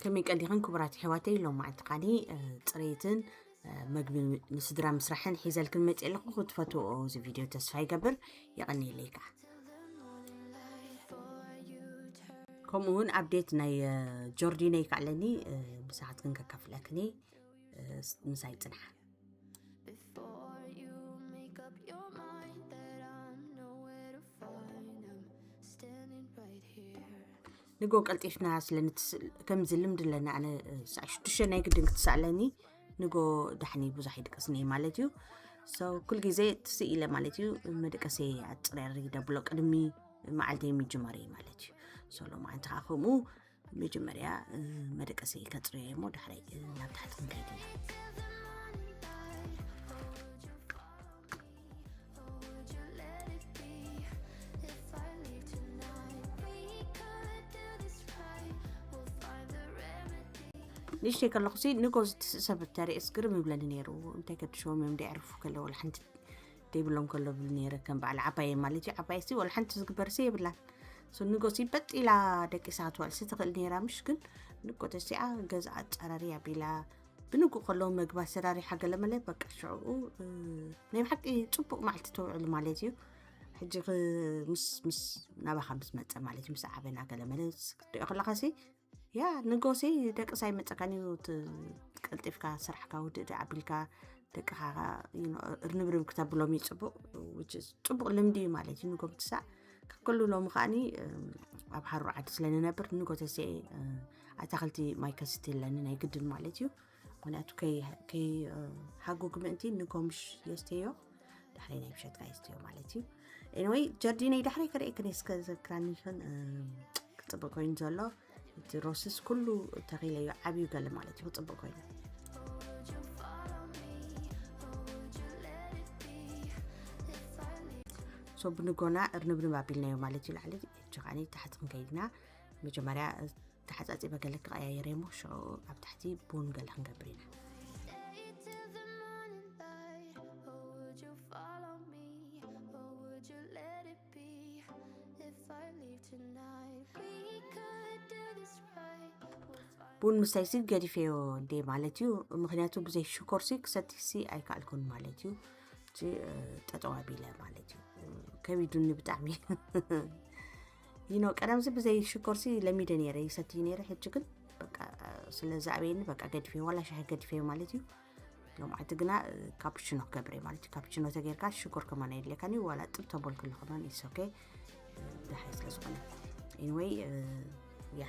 ከመይ ቀኒኽን ክቡራት ኣሕዋተይ? ሎማዓንቲ ኸዓኒ ጽሬትን መግቢ ንስድራ ምስራሕን ሒዘልክን መፅእ ኣለኹ። ክትፈትዎ እዚ ቪድዮ ተስፋ ይገብር። የቐንየለይ ከዓ። ከምኡ እውን ኣፕዴት ናይ ጆርዲነይ ከዓ ኣለኒ፣ ምሳኻትክን ከካፍለክኒ። ምሳይ ፅንሓ። ንጎ ቀልጢፍና ስለ ንትስእል ከምዚ ልምዲ ኣለና። ኣነ ሳዕ ሽዱሽተ ናይ ግድን ክትስኣለኒ ንጎ ዳሕኒ ብዙሕ ይድቀስኒ ማለት እዩ። ኩል ግዜ ትስእ ኢለ ማለት እዩ። መደቀሰይ ኣፅረሪ ደብሎ ቅድሚ መዓልተይ ምጅማር ማለት እዩ። ሎማዓንቲ ከዓ ከምኡ መጀመርያ መደቀሰይ ከፅርዮ እሞ ዳሕራይ ናብ ታሕቲ ክንከይድ ኢና። ንእሽተይ ከለኹሲ ንጎ ዝትስእ ሰብ ተርእስ ግርም ይብለኒ ነይሩ። እንታይ ከድሽዎም እዮም ደዕርፉ ከለዉ ሓንቲ ዘይብሎም ከሎ ብል ነይረ። ከም በዓል ዓባየ ማለት እዩ። ዓባየ ሲ ወላ ሓንቲ ዝግበር ሲ የብላን። ንጎ ሲ በጢላ ደቂሳ ክትውዕል ሲ ትኽእል ነይራ። ምሽ ግን ንጎ ተሲኣ ገዛ ኣፀራሪ ኣቢላ ብንጉ ከለዉ መግባ ሰራሪሓ ገለመለ በቃ ሽዑ ናይ ብሓቂ ፅቡቅ መዓልቲ ተውዕሉ ማለት እዩ። ሕጂ ምስ ምስ ናባኻ ምስ መፀ ማለት እዩ። ምስ ዓበና ገለመለ ክትሪኦ ከለኻ ሲ ያ ንጎሲ ደቂ ሳይ መፀካን እዩ። ቀልጢፍካ ስራሕካ ውድእ ኣቢልካ ደቅኻ እርንብርብ ክተብሎም እዩ ፅቡቅ። ፅቡቅ ልምዲ እዩ ማለት እዩ። ንጎ ምትሳእ ካብ ከሉ ሎሚ ከዓኒ ኣብ ሃሩ ዓዲ ስለ ንነብር ንጎ ተስኤ ኣታክልቲ ማይ ከስቲ ኣለኒ ናይ ግድን ማለት እዩ። ምክንያቱ ከይሃጉግ ምእንቲ ንጎ ምሽ የስተዮ ዳሕረይ ናይ ምሸትካ የስተዮ ማለት እዩ። ኤኒወይ ጀርዲነይ ዳሕረይ ከርእየክን እስከ ዘክራኒ ይኹን ክፅብቅ ኮይኑ ዘሎ እቲ ሮስስ ኩሉ ተኺለዮ ዓብዩ ገለ ማለት እዩ። ክፅብቅ ኮይኑ ሶ ብንጎና እርንብንብ ኣቢልናዮ ማለት እዩ። ላዕሊ ጀኻኒ ታሕቲ ክንከይድና መጀመርያ ተሓፃፂበ ገለ ክቀያየር እሞ ሽዑ ኣብ ታሕቲ ቡን ገለ ክንገብር ኢና። ቡን ምሳይሲ ገዲፈዮ እንዴ ማለት እዩ። ምክንያቱ ብዘይ ሽኮርሲ ክሰቲሲ ኣይከኣልኩን ማለት እዩ። ጠጠው ኣቢለ ማለት እዩ። ከቢዱኒ ብጣዕሚ ይኖ ቀደምዚ ብዘይ ሽኮርሲ ለሚደ ነይረ ይሰቲ ነይረ። ሕጂ ግን በቃ ስለ ዝኣበየኒ በቃ ገዲፈዮ ዋላ ሻሂ ገዲፈዮ ማለት እዩ። ሎምዓቲ ግና ካፕሽኖ ክገብረ ማለት እዩ። ካፕሽኖ ተጌርካ ሽኮር ከማን የድልየካን እዩ። ዋላ ጥብ ተቦልክሉ ከማን ኢስ ኦኬ። ደሓይ ስለ ዝኾነ ኤኒወይ ያ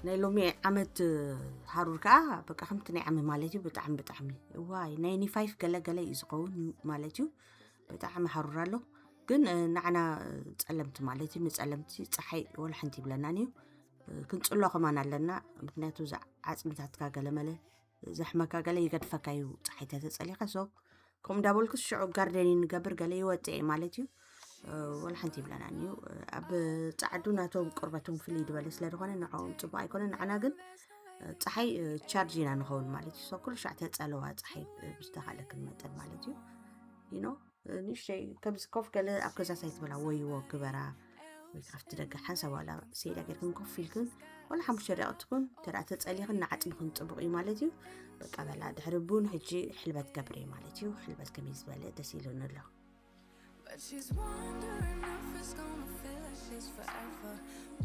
ናይ ሎሚ ዓመት ሃሩር ከዓ በቃ ከምቲ ናይ ዓመት ማለት እዩ። ብጣዕሚ ብጣዕሚ ዋይ ናይ ኒፋይፍ ገለገለ እዩ ዝኸውን ማለት እዩ። ብጣዕሚ ሃሩር ኣሎ። ግን ንዓና ፀለምቲ ማለት እዩ ንፀለምቲ ፀሓይ ወላ ሓንቲ ይብለናን እዩ። ክንፅሎ ከማን ኣለና። ምክንያቱ እዚ ዓፅምታትካ ገለመለ ዘሕመካ ገለ ይገድፈካ እዩ። ፀሓይ ተተፀሊኻ ሶ ከምኡ እንዳበልኩስ ሽዑ ጋርደኒን ንገብር ገለ ይወፅእ ማለት እዩ። ወላ ሓንቲ ይብለናን እዩ። ኣብ ፃዕዱ ናቶም ቁርበቶም ፍልይ ዝበለ ስለ ዝኾነ ንዕኦም ፅቡቅ ኣይኮነ። ንዓና ግን ፀሓይ ቻርጅ ኢና ንኸውን ማለት እዩ። ሶ ኩሉ ሻዕ ተፀለዋ ፀሓይ ብዝተኻለክን መጠን ማለት እዩ። ይኖ ንእሽተይ ከምዚ ኮፍ ገለ ኣብ ገዛ ሳይት በላ ወይዎ ግበራ ወይ ካብቲ ደገ ሓንሳብ ዋላ ሴዳ ጌርክን ኮፍ ኢልክን ዋላ ሓሙሽተ ደቂቕ ትኹን እንተ ደኣ ተጸሊኽን ንዓጽምኽን ጽቡቕ እዩ ማለት እዩ። በቃ በላ ድሕሪ ቡን ሕጂ ሕልበት ገብር እየ ማለት እዩ። ሕልበት ከመይ ዝበለ ደስ ኢሉኒ ኣሎ። But she's wondering if it's gonna feel like this forever.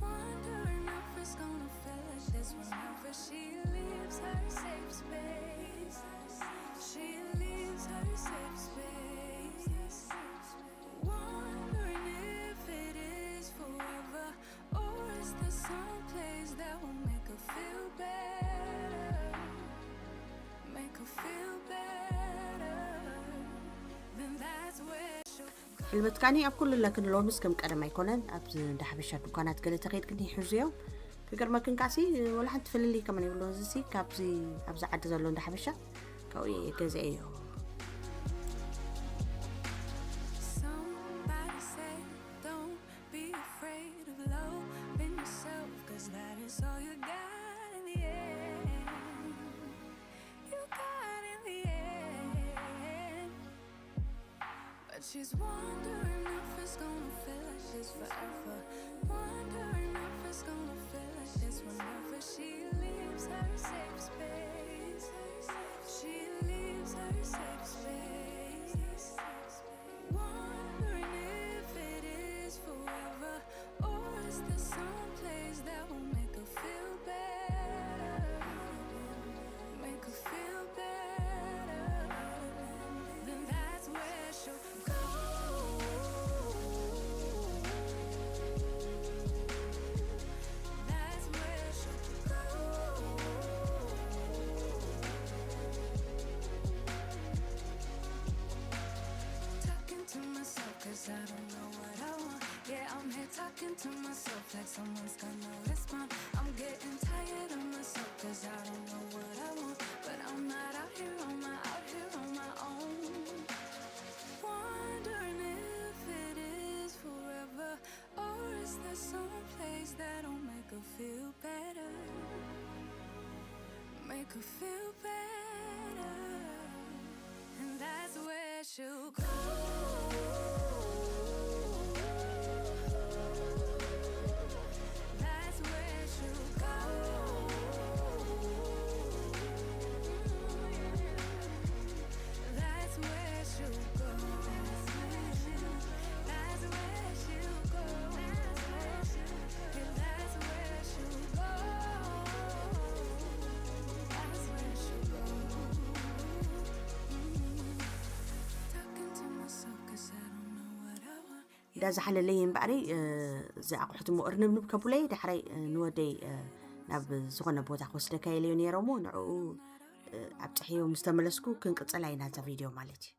Wondering if it's gonna feel like this whenever she leaves her safe space. She leaves her safe space. Wondering if it is forever, or is there some place that will make her feel better? Make her feel better. Then that's where she'll ሕልበት ካኒ ኣብ ኩሉ ለክን ሎምስ ከም ቀደም ኣይኮነን። ኣብዚ እንዳ ሓበሻ ድኳናት ገለ ተኸይድክን ይሕዙ እዮም። ክገርመክን ካሲ ወላ ሓንቲ ፍልልይ ከመን የብሉን። እዚ ሲ ካብዚ ኣብዚ ዓዲ ዘሎ እንዳ ሓበሻ ካብኡ እየ ገዚኤዮ። Somebody say, don't be afraid of loving yourself, 'cause that is all you got in the end. You got in the end. She's wondering if it's gonna feel like this forever. Wondering if it's gonna feel like this whenever she leaves her safe space. She leaves her safe space. Wondering if it is forever, or is there some place that will make her feel better? Make her feel better. Then that's where she'll go. That's where she'll go. Talking to myself, cause I don't know what I want. Yeah, I'm here talking to myself like someone's gonna respond. I'm getting tired of myself, cause I don't know what I want. But I'm not out here on my, out here on my own. Wondering if it is forever, or is there some place that'll make her feel better? Make her feel better. And that's where she'll go. That's where she'll go. That's where she'll go. That's where she'll go. That's where she'll go. That's where she'll go. Talking to myself 'cause I don't know what I want. እንዳ ዝሓለለይ እምበኣረይ፣ እ፣ እዚ ኣቑሑት እሞ እርንብንብ ከብለይ፣ ዳሕራይ፣ እ፣ ንወደይ፣ እ፣ ናብ ዝኾነ ቦታ ክወስደካ ኢለዮ ነይረ እሞ፣ ንዕኡ፣ እ፣ ኣብፅሐዮ ምስ ተመለስኩ ክንቅፅላ ኢና እዛ ቪድዮ ማለት እዩ።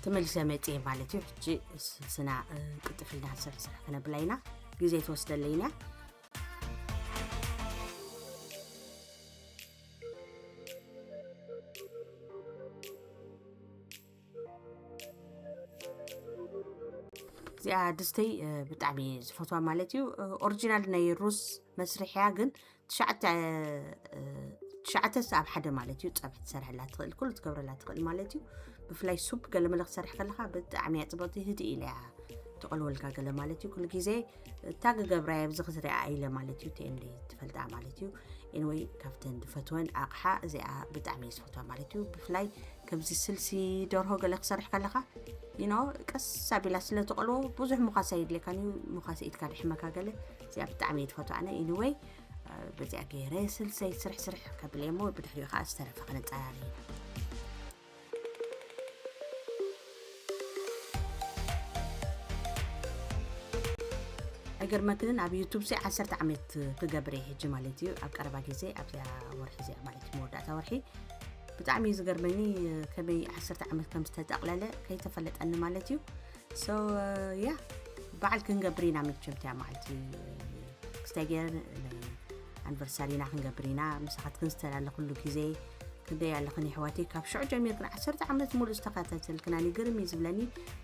ተመሊሰ መጽየ ማለት እዩ። ሕጂ ስልስና ቅጥፍልና ስርስር ክነብላ ኢና። ግዜ ትወስደለይ ኢና። እዚኣ ድስተይ ብጣዕሚ ዝፈትዋ ማለት እዩ። ኦሪጂናል ናይ ሩስ መስርሕያ ግን ትሽዓተ ትሽዓተ ኣብ ሓደ ማለት እዩ። ጸብሒ ትሰርሐላ ትኽእል፣ ኩሉ ትገብረላ ትኽእል ማለት እዩ። ብፍላይ ሱፕ ገለ መለ ክሰርሕ ከለኻ ብጣዕሚ እያ ጽብቕቲ፣ ህድእ ኢለ እያ ትቐልወልካ ገለ ማለት እዩ። ኩሉ ግዜ እታ ክገብራ እየ ኣብዚ ክትሪኣ ኢለ ማለት እዩ። ቴንደይ ትፈልጣ ማለት እዩ። ኤንወይ ካብተን ዝፈትወን ኣቕሓ እዚኣ ብጣዕሚ እየ ዝፈትዋ ማለት እዩ። ብፍላይ ከምዚ ስልሲ ደርሆ ገለ ክሰርሕ ከለኻ ይኖ ቀስ ኣቢላ ስለ ትቐልዎ ብዙሕ ሙኻስ ኣይድልየካን እዩ። ሙኻስ ኢድካ ድሕመካ ገለ እዚኣ ብጣዕሚ እየ ትፈትዋ ኣነ። ኤንወይ በዚኣ ገይረ ስልሰይ ስርሕ ስርሕ ከብል እየ እሞ ብድሕሪኡ ከዓ ዝተረፈ ክነፀራርይ። ኣይገርመክንን ኣብ ዩቱብ ሲ ዓሰርተ ዓመት ክገብር እየ ሕጂ ማለት እዩ። ኣብ ቀረባ ግዜ ኣብዚኣ ወርሒ እዚኣ ማለት እዩ መወዳእታ ወርሒ ብጣዕሚ እዩ ዝገርመኒ ከመይ ዓሰርተ ዓመት ከም ዝተጠቕለለ ከይተፈለጠኒ ማለት እዩ። ሶ ያ በዓል ክንገብር ኢና መቸም እቲኣ መዓልቲ ክስታይ ገይረ ኣኒቨርሳሪና ክንገብር ኢና። ምሳኻትክን ዝተላለኹሉ ግዜ ክንደይ ኣለኽን የሕዋተይ? ካብ ሽዑ ጀሚርክን ዓሰርተ ዓመት ሙሉእ ዝተኸታተልክናኒ ግርም እዩ ዝብለኒ።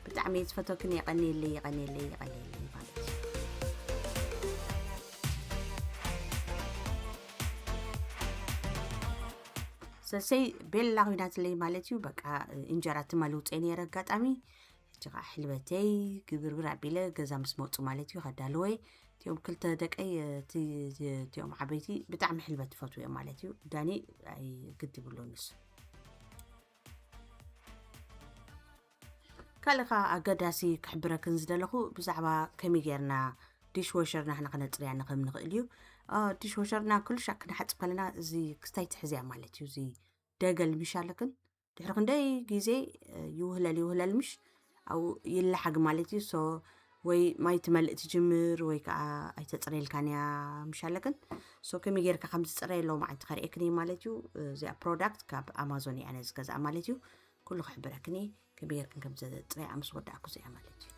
ብጣዕሚ እየ ዝፈተክን። የቐንየለይ፣ የቐንየለይ፣ የቐንየለይ ማለት እዩ። ሰሰይ ቤላ ኮይናትለይ ማለት እዩ። በቃ እንጀራ ትማሊ ውፅአ ነይረ ኣጋጣሚ። ሕጂ ከዓ ሕልበተይ ግብርብር ኣቢለ ገዛ ምስ መፁ ማለት እዩ ከዳልወይ። እቲኦም ክልተ ደቀይ እቲ እቲኦም ዓበይቲ ብጣዕሚ ሕልበት ይፈትዉ እዮም ማለት እዩ። ዳኒ ኣይግድ ይብሎ ንሱ። ካልእ ከዓ ኣገዳሲ ክሕብረክን ዝደለኹ ብዛዕባ ከመይ ጌርና ዲሽ ወሸርና ንሕና ከነፅርያ ንክም ንኽእል እዩ። ዲሽ ወሸርና ኩሉ ሻዕ ክንሓፅብ ከለና እዚ ክስታይ ትሕዝያ ማለት እዩ። እዚ ደገል ምሽ ኣለክን ድሕሪ ክንደይ ግዜ ይውህለል ይውህለል ምሽ ኣብኡ ይለሓግ ማለት እዩ። ሶ ወይ ማይ ትመልእ ትጅምር ወይ ከዓ ኣይተፅረየልካን እያ ምሽ ኣለክን። ሶ ከመይ ጌርካ ከም ዝፅረየ ኣለዉ መዓንቲ ከርእየክን እየ ማለት እዩ። እዚኣ ፕሮዳክት ካብ ኣማዞን እየ ኣነ ዝገዝኣ ማለት እዩ። ኩሉ ክሕብረክን እየ ከመይ ጌርክን ከም ዘፅረያ ምስ ወዳእኩ እዚኣ ማለት እዩ።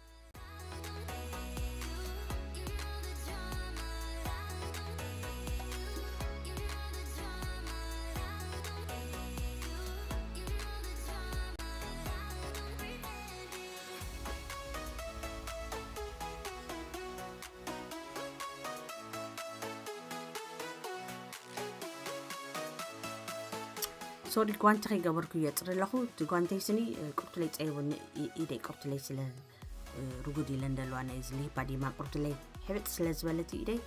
ሶሪ ጓንቲ ከይገበርኩ እየ ፅሪ ኣለኹ። እቲ ጓንተይ ስኒ ቁርቱለይ ፀይቡኒ፣ ኢደይ ቁርቱለይ ስለ ርጉድ ኢለን ዘለዋ ናይ እዚ ሊፓ ዲማ ቁርቱለይ ሕብጥ ስለ ዝበለት ኢደይ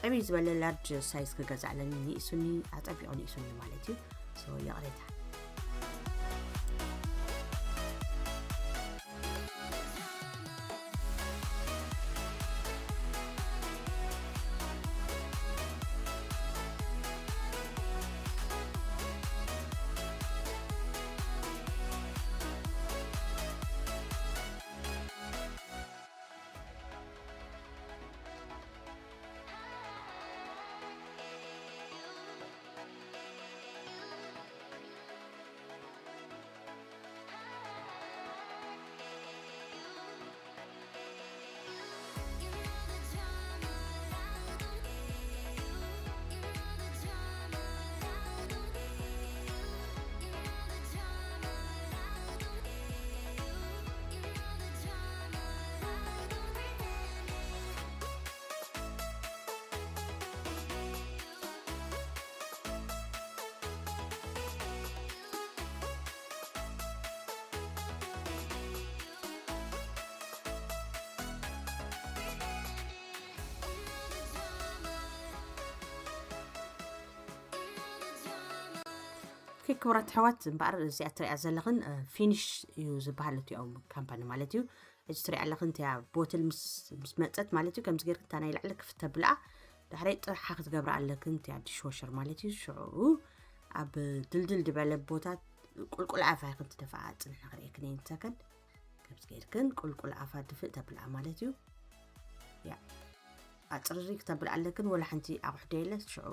ዕብይ ዝበለ ላርጅ ሳይዝ ክገዛእለኒ ንኢሱኒ፣ ኣፀቢቑ ንኢሱኒ ማለት እዩ። ሶ ይቕሬታ። ክቡራት ኣሕዋት፣ እምበኣር እዚኣ ትሪኣ ዘለኽን ፊኒሽ እዩ ዝበሃል እቲኦም ካምፓኒ ማለት እዩ። እዚ ትሪኣ ኣለኽን እቲኣ ቦትል ምስ መፀት ማለት እዩ። ከምዚ ጌርክ እታ ናይ ላዕሊ ክፍት ተብልኣ፣ ዳሕራይ ጥርሓ ክትገብራ ኣለክን እቲኣ ዲሽ ወሸር ማለት እዩ። ሽዑ ኣብ ድልድል ዝበለ ቦታ ቁልቁል ኣፋ ይኽን ትደፍኣ። ፅንሕ ክርእየክን እየ ንሰከንድ። ከምዚ ጌርክን ቁልቁል ኣፋ ድፍእ ተብልኣ ማለት እዩ። ያ ኣፅርሪ ክተብል ኣለክን ወላ ሓንቲ ኣቑሑ ደየለ ሽዑ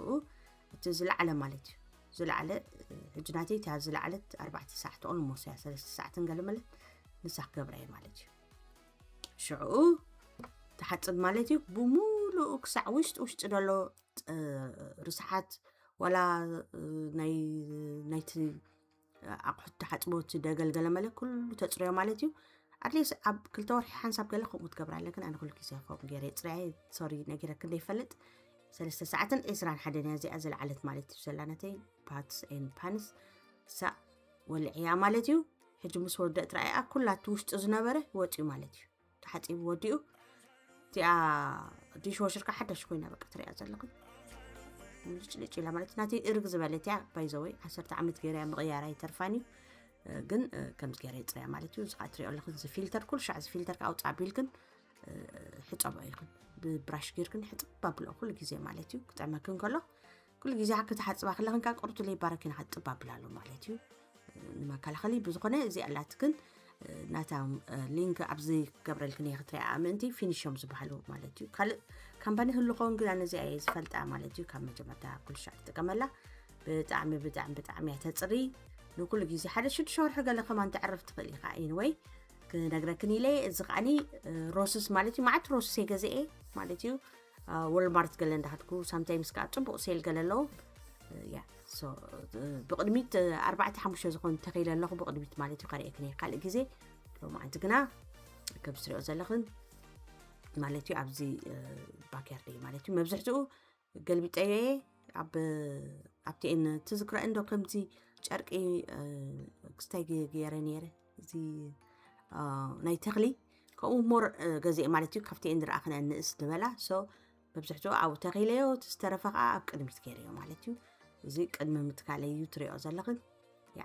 እቲ ዝለዓለ ማለት እዩ። ዝለዓለ ሕጂ ናተይ እታ ዝለዓለት ኣርባዕተ ሰዓት ኦልሞስ እያ ሰለስተ ሰዓትን ገለ መለት ንሳ ክገብራ እየ ማለት እዩ። ሽዑ ትሓፅብ ማለት እዩ። ብሙሉኡ ክሳዕ ውሽጢ ውሽጢ ዘሎ ጥ- ርስሓት ዋላ እ፣ ናይ ናይቲ ኣቑሑት ተሓፅቦ እቲ ደገልገለ መለ ኩሉ ተፅርዮ ማለት እዩ። ኣትሊስት ኣብ ክልተ ወርሒ ሓንሳብ ገለ ከምኡ ትገብራ ኣለክን። ኣነ ኩሉ ግዜ ከምኡ ገይረ ፅርያ ሶሪ ነጊረክን ዘይፈልጥ ሰለስተ ሰዓትን ዕስራን ሓደን እያ እዚኣ ዝለዓለት ማለት እዩ። ዘላነተይ ፓትስ ኤን ፓንስ ሳእ ወልዕያ ማለት እዩ። ሕጂ ምስ ወደእት ረኣያ ኩላ እቲ ውሽጢ ዝነበረ ወፂኡ ማለት እዩ። ተሓፂቡ ወዲኡ እቲኣ ዲሽ ዋሽርካ ሓዳሽ ኮይና በቃ ትሪኣ ዘለኹም ልጭልጭ ኢላ ማለት ናተይ እርግ ዝበለት እያ። ባይዘወይ ዓሰርተ ዓመት ገይራ እያ ምቕያር ኣይተርፋን እዩ። እ፣ ግን እ፣ ከምዚ ገይረ ይፅርያ ማለት እዩ። እዚ ከዓ ትሪኦ ኣለኹም እዚ ፊልተር ኩሉ ሻዕ እዚ ፊልተር ከዓ ኣውፅእ ኣቢልክን እ፣ ሕፀቦ ኢኹም ብብራሽ ጌርክን ሕፅብ ኣብልኦ ኩሉ ግዜ ማለት እዩ። ክጥዕመክን ከሎ ኩሉ ግዜ ክትሓፅባ ከለኽን ከዓ ቁርቱ ለይባረኪን ሓፅብ ኣብላሉ ማለት እዩ። ንመከላኸሊ ብዝኾነ እዚ ኣላትክን ናታ ሊንክ ኣብዚ ክገብረልክን እየ ክትሪኣ ምእንቲ ፊኒሽ እዮም ዝበሃሉ ማለት እዩ። ካልእ ካምፓኒ ህሉ ኸውን ግን ኣነ እዚኣ እየ ዝፈልጣ ማለት እዩ። ካብ መጀመርታ ኩልሻዕ ትጥቀመላ ብጣዕሚ ብጣዕሚ ብጣዕሚ እያ ተፅሪ። ንኩሉ ግዜ ሓደ ሽዱሽተ ወርሒ ገለ ከማን ተዕርፍ ትኽእል ኢኻ። ኤኒወይ ክነግረክን ኢለ እዚ ከዓኒ ሮስስ ማለት እዩ። መዓት ሮስስ እየ ገዝኤ ማለት እዩ። ወልማርት ገለ እንዳኸድኩ ሳምታይምስ ከዓ ፅቡቅ ሴል ገለ ኣለዉ። ያ ሶ ብቅድሚት ኣርባዕተ ሓሙሽተ ዝኾኑ ተኺለ ኣለኹ ብቅድሚት ማለት እዩ። ከርእየክን እየ ካልእ ግዜ። ሎማዓንቲ ግና ከም ትሪኦ ዘለኽን ማለት እዩ ኣብዚ ባክያርደይ ማለት እዩ መብዝሕትኡ ገልቢጠዮ እየ። ኣብ ኣብቲኤን ትዝክሮ እንዶ ከምዚ ጨርቂ ክስታይ ገይረ ነይረ እዚ ናይ ተኽሊ ከምኡ ሞር ገዚኤ ማለት እዩ። ካብቲኤን ዝረኣኽነ ንእስ ዝበላ ሶ መብዝሕትኡ ኣብኡ ተኺለዮ እቲ ዝተረፈ ከዓ ኣብ ቅድሚት ገይረዮ ማለት እዩ። እዚ ቅድሚ ምትካለይ እዩ ትሪኦ ዘለኽን። ያ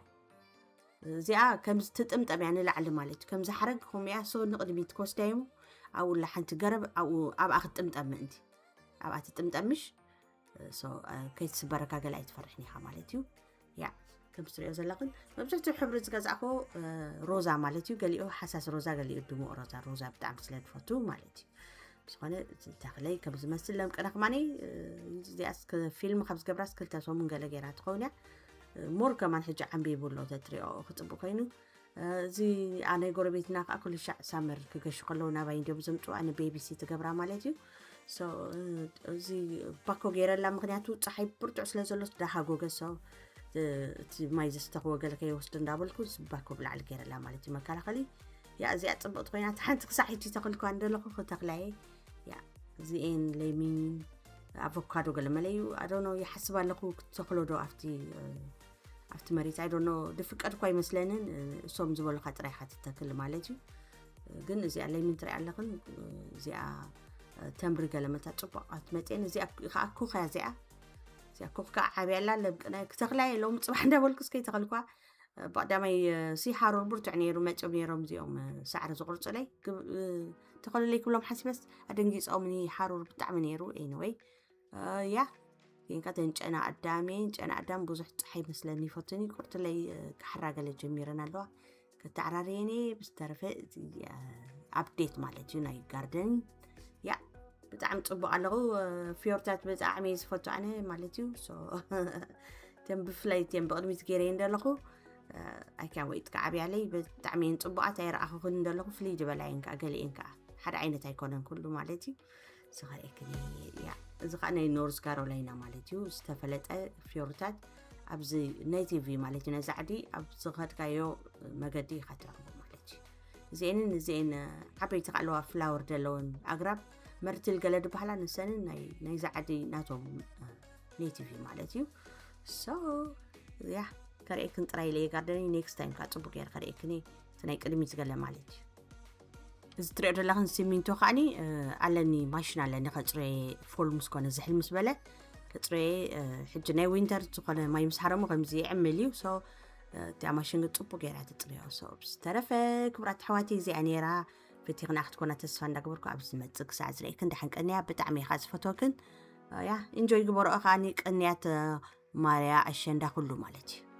እዚኣ ከምዚ ትጥምጠም እያ ንላዕሊ ማለት እዩ። ከምዚ ሓረግ ከምኡ እያ ሶ ንቅድሚት ክወስዳ እሞ ኣብኡ ላ ሓንቲ ገረብ ኣብኡ ኣብኣ ክትጥምጠም ምእንቲ ኣብኣ ትጥምጠም ምሽ ሶ ከይትስበረካ ገለ ኣይትፈርሕን ኢኻ ማለት እዩ። ያ ከም ትሪኦ ዘለኽን መብዝሕትኡ ሕብሪ ዝገዛእኮ ሮዛ ማለት እዩ። ገሊኡ ሓሳስ ሮዛ ገሊኡ ድሙቕ ሮዛ ሮዛ ብጣዕሚ ስለ ዝፈቱ ማለት እዩ። ብዝኾነ ተኽለይ ከም ዝመስል ለምቅነ ከማኒ እዚኣስ ፊልም ካብ ዝገብራስ ክልተ ሰሙን ገለ ገይራ ትኸውን እያ። ሞር ከማን ሕጂ ዓንቢቡ ኣሎ ተትሪኦ ክፅቡቅ ኮይኑ እዚ ኣነ ጎረቤትና ከዓ ኩሉ ሻዕ ሳመር ክገሹ ከለዉ ናባይ እንዲዮም ዝምፁ ኣነ ቤቢሲ ትገብራ ማለት እዩ። እዚ ባኮ ገይረላ ምክንያቱ ፀሓይ ብርቱዕ ስለ ዘሎ ዳሃጎገ ሰው እቲ ማይ ዘስተኽዎ ገለ ከይወስድ እንዳበልኩ ባኮ ብላዕሊ ገይረላ ማለት እዩ መከላኸሊ። ያ እዚኣ ፅብቅቲ ኮይና ሓንቲ ክሳዕ ሕጂ ተኽልኳ እንደለኹ ክተኽላየ ያ እዚኤን ለሚን ኣቮካዶ ገለ መለዩ ኣዶኖ ይሓስብ ኣለኹ ክትተኽሎ ዶ ኣብቲ ኣብቲ መሬት ኣይዶኖ ድፍቀድ እኳ ኣይመስለንን። እሶም ዝበሉካ ጥራይ ኢኻ ትተክል ማለት እዩ። ግን እዚኣ ለሚን ትሪኣ ኣለኽን እዚኣ ተምሪ ገለመታ ፅቡቅ ኣትመፅን እዚኣ ከዓ ኩኽ እያ እዚኣ እዚኣ ኩኽ ከዓ ዓብያ ኣላ ለብቅና ክተክላ የለውም ፅባሕ እንዳበልኩ እስከይተኸልኳ ብቀዳማይ ሲ ሓሩር ብርቱዕ ነይሩ መፅኦም ነይሮም እዚኦም ሳዕሪ ዝቁርፁለይ ተኸሉለይ ክብሎም ሓሲበስ ኣደንጊፆምኒ ሓሩር ብጣዕሚ ነይሩ ኤኒወይ ያ ጌንካ ተን ጨና ኣዳም እየን ጨና ኣዳም ብዙሕ ፀሓይ መስለኒ ይፈትኒ ቁርትለይ ክሕራ ገለ ጀሚረን ኣለዋ ከተዓራርየን እየ ብዝተረፈ ኣብዴት ማለት እዩ ናይ ጋርደን ያ ብጣዕሚ ፅቡቅ ኣለኹ ፍዮርታት ብጣዕሚ እየ ዝፈቱ ኣነ ማለት እዩ ተን ብፍላይ ተን ብቅድሚት ገይረ እየ እንደለኹ ኣይካ ወይት ከዓብያለይ ብጣዕሚ እየን ፅቡቃት ኣይረኣኹኽን እንደለኹ ፍልይ ዝበላ እየን ከዓ ገሊአን ከዓ ሓደ ዓይነት ኣይኮነን ኩሉ ማለት እዩ ዝኸርእክኒ ያ እዚ ከዓ ናይ ኖርዝ ካሮላይና ማለት እዩ ዝተፈለጠ ፍዮርታት ኣብዚ ናይ ቲቪ ማለት እዩ ነዛ ዓዲ ኣብ ዝኸድካዮ መገዲ ኢኻ ትረኽቦ ማለት እዩ እዚአንን እዚአን ዓበይቲ ከኣለዋ ፍላወር ዘለውን ኣግራብ መርትል ገለ ዝበሃላ ንሰንን ናይዛ ዓዲ ናቶም ኔቲቪ ማለት እዩ ሶ ያ ከርእክን ጥራይ ኢለ ጋርደኒ ኔክስት ታይም ከዓ ፅቡቅ ገይር ከርእክኒ እቲ ናይ ቅድሚት ገለ ማለት እዩ እዚ ትሪኦ ዘለኽን ሲሚንቶ ከዓኒ ኣለኒ ማሽን ኣለኒ ከፅረየ ፎል ምስ ኮነ ዝሕል ምስ በለ ከፅረየ ሕጂ ናይ ዊንተር ዝኾነ ማይ ምስ ሃረሙ ከምዚ ይዕምል እዩ ሶ እቲኣ ማሽን ግን ፅቡቅ ገይራ ትፅርዮ ሶ ዝተረፈ ክብራት ኣሕዋተይ እዚኣ ነይራ ፈቲኽና ክትኮና ተስፋ እንዳገበርኩ ኣብ ዝመፅእ ክሳዕ ዝርእክን ደሓን ቀንያ ብጣዕሚ ኢኻ ዝፈትወክን ያ ኢንጆይ ግበርኦ ከዓኒ ቀንያት ማርያ ኣሸንዳ ኩሉ ማለት እዩ